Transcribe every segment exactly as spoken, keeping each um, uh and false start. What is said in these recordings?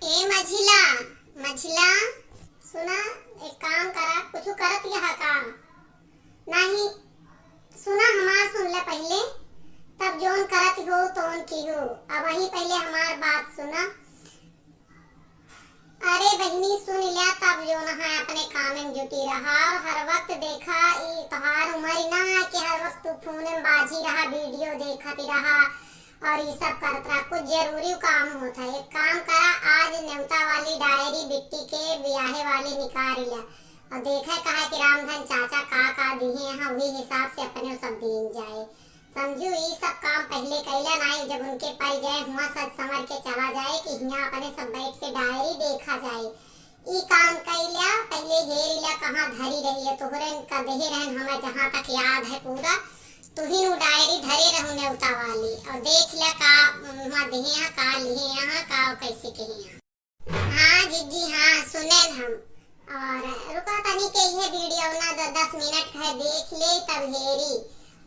ए मझिला, मझिला, सुना, एक काम करा, कुछ करत यहा का? नाही, सुना, हमार सुन ले पहिले, तब जौन करत हो तौन की हो। अब वही पहिले हमार बात सुना। अरे बहिनी, सुन लिया, तब जौन है अपने काम में जुटी रहा। और हर वक्त देखा, ई तोहार उम्र ही ना है कि हर वक्त तू फोन में बाझी रहा, वीडियो देखत रहा और ई सब करत रहा। कुछ जरूरी काम होत है। एक काम करा, आज नेवता वाली डायरी बिट्टी के ब्याहे वाली निकाल लिया और देखे कहा कि रामधन चाचा का का दिहे हैं, वही हिसाब से अपने सब दीन जाए। समझू, ई सब काम पहिले कैला नाई, जब उनके पड़ जाए, हुआ सज संवर के चला जाए कि हियाँ अपने सब बैठ के डायरी देखा जाए। ई काम कैला, पहिले हेर ला कहाँ धरी रही है, तोहरे का देहे रहन, हमें जहाँ तक याद है पूरा, तुहिन उ डायरी धरे रहू नेवता वाली, और देख ला का हुआ देहे यहाँ, का लिहे यहाँ, का कैसे कहे यहाँ। हाँ जिज्जी, हाँ, सुनेन हम। और रुका तनी के इहे वीडियो ना द-, दस मिनट है, देख ले तब हेरी।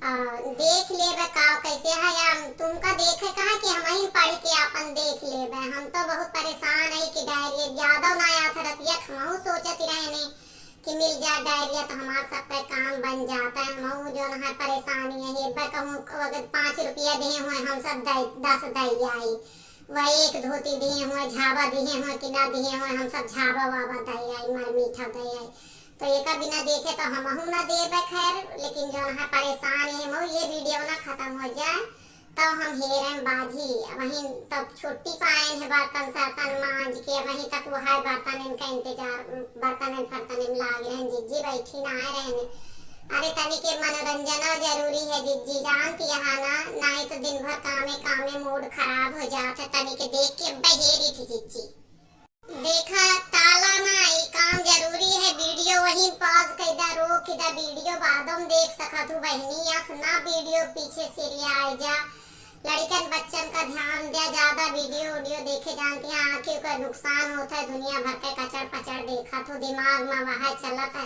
और देख लेबे का कैसे है, या तुमका देखे कहा कि हम ही पढ़ के अपन देख लेबे। हम तो बहुत परेशान है कि डायरी यादव ना आया था रतिया, हमहू सोचत रहने कि मिल जाए डायरिया तो हमार सबका काम बन जाता है। हमहू जो है परेशानी है, एक बार कहूँ अगर पाँच रुपया दिए हुए हम सब दे, दस दे आई, वह एक धोती दिए हुए, झाबा दिए हुए कि ना दिए हुए, हम सब झाबा वाबा दे आई, मर मीठा दे आई। तो एका बिना देखे तो हमहू ना देबे खैर, लेकिन जो है परेशान है मऊ, ये वीडियो ना खत्म हो जाए तो हम हेरन बाजी। वहीं तब छुट्टी पाएन है बर्तन सर्तन मांज के, वहीं तक वो है बर्तन इनका इंतजार, बर्तन फर्तन में लाग रहे हैं। जिज्जी बैठी ना आए रहने। अरे तनी के मनोरंजन जरूरी है जिज्जी, जानती है ना, नहीं तो दिन भर कामे कामे मूड खराब हो जात है। तनी के देख के बहेरी थी जिज्जी। देखा ताला ना, ई काम जरूरी है। वीडियो वहीं पॉज कर दा, रोक के दा, वीडियो बादों में देख सकत हूँ बहनी, यस ना वीडियो पीछे सिरिया आ जा। लड़कन बच्चन का ध्यान दिया, ज्यादा वीडियो वीडियो देखे जानती हैं, आँखों का नुकसान होता है, दुनिया भर के कचड़ पचड़ देखत हो, दिमाग में वह चलत है।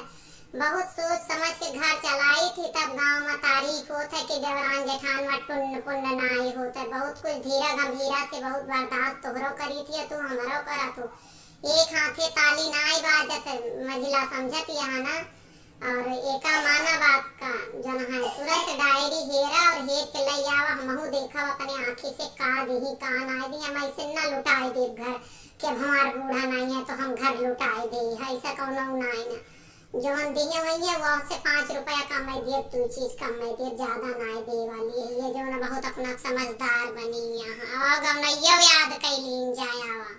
बहुत सोच समझ के घर चलाई थी, तब गाँव में तारीफ होत है कि देवरान जेठान में टुन्न पुन्न नाई होत है। बहुत कुछ धीरा गंभीरा से बहुत बर्दाश्त तोहरो करी थी, तू हमरो करत हो। एक हाथे ताली नाई बाजत है, मझिला समझत यहाँ ना। और एका माना बात का जन है, तुरंत डायरी हेरा और हेर के लई आवा, हमहू देखब अपने आँखी से का दिही का नाई दिही। हम ऐसे ना लुटाए देब घर कि अब हमार बूढ़ा नाई है तो हम घर लुटाए दे, ऐसा कौनो नाई ना। जौन दिहे वही है, वो से पाँच रुपया कम में देब, दू चीज कम में देब, ज्यादा नाय दे वाली है। ये जौन बहुत अपना समझदार बनी यहाँ। और गौनैया याद कैलीन जाए आवा।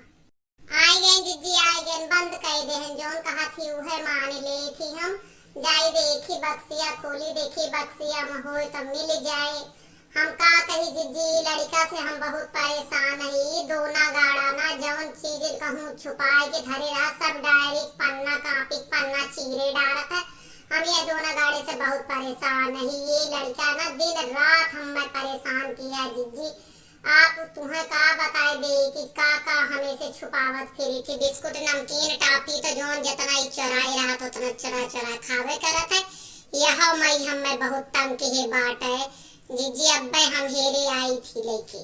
आई गए जिज्जी, आई गए, बंद कर दे हैं। जौन कहा थी उहे मान ले थी हम। जाई देखी बक्सिया, खोली देखी बक्सिया में होए तो मिल जाए। हम का कही जिज्जी, ई लड़िका से हम बहुत परेशान हई। ई दोना गाड़ा ना जवन चीज कहूँ छुपाए के धरे रहा, सब डायरी पन्ना, कॉपी पन्ना चीरे डारत है। हम ये दोना गाड़े से बहुत परेशान हई। ये लड़िका ना दिन रात हमें परेशान किया जिज्जी। आप तुहें का बताए दे कि का का हमें से छुपावत फिरी थी। बिस्कुट, नमकीन, टाफी तो जौन जितना ही चुराए रहत उतना चुरा चुरा खावे करत है। यह मई हमें बहुत तंग के बाटे। जिज्जी, अब्बे हम हेरे आई थी लेके।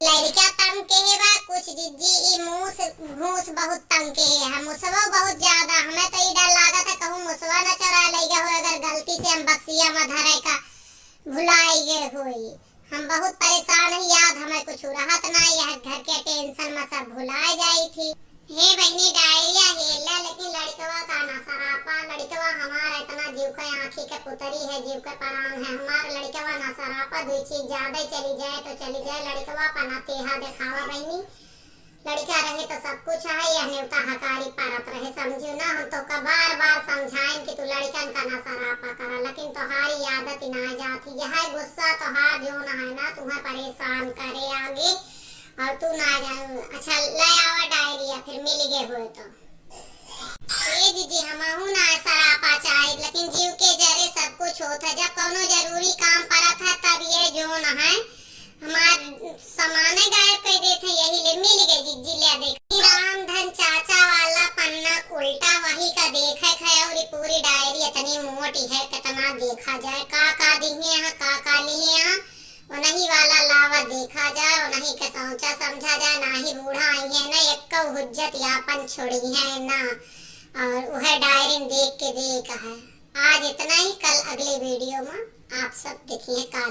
लड़िका तंग के है बा कुछ जिज्जी, ई मूस घूस बहुत तंग के है। हम मुसवा बहुत ज्यादा, हमें तो ई डर लागत है कहूँ मुसवा न चुरा ले गए हो, अगर गलती से हम बक्सिया में धरे का भुलाई गए होई। हम बहुत परेशान है, याद हमें कुछ रहत ना, यह घर के टेंशन में सब भुलाए जाई थी। हे बहिनी, डायरिया हेला, लेकिन लड़िकवा का ना सरापा। लड़िकवा हमार इतना जीव के आँखी के पुतरी है, जीव के प्राण है। हमार लड़िकवा ना सरापा, दो चीज ज्यादा ही चली जाए तो चली जाए, लड़िकवा पना तेहा देखावा बहिनी। लड़िका रहे तो सब कुछ है, यह नेवता हकारी पारत रहे, समझियो ना। हम तो का बार बार समझाइन कि तू लड़िकन का ना सरापा करा, लेकिन तोहारी आदत ही ना जाती। यह गुस्सा तोहार जो ना है ना, तुम्हें परेशान करे आगे। और तू ना जान, अच्छा, ले आवा डायरिया, फिर मिल गए हुए तो। ए दीदी, हमहू ना सरापा चाहे, लेकिन जीव के जरे सब कुछ होत है। जब कौनो जरूरी काम पड़त है, तब ये जो न है, हमार सामाने गायब कर देत है। यही ले मिल गए जिज्जी, ले देख। रामधन चाचा वाला पन्ना उल्टा, वही का देखे है और ये पूरी डायरी इतनी मोटी है, कितना देखा जाए, का का दिहे हैं, का का लिए हैं। उन्हीं वाला लावा देखा जाए, उन्हीं के सोचा समझा जाए, ना ही बूढ़ा आई है, ना एक हुज्जत यापन छोड़िहैं ना, और उहै डायरी में देख के देख है। आज इतना ही, कल अगले वीडियो में आप सब देखिए का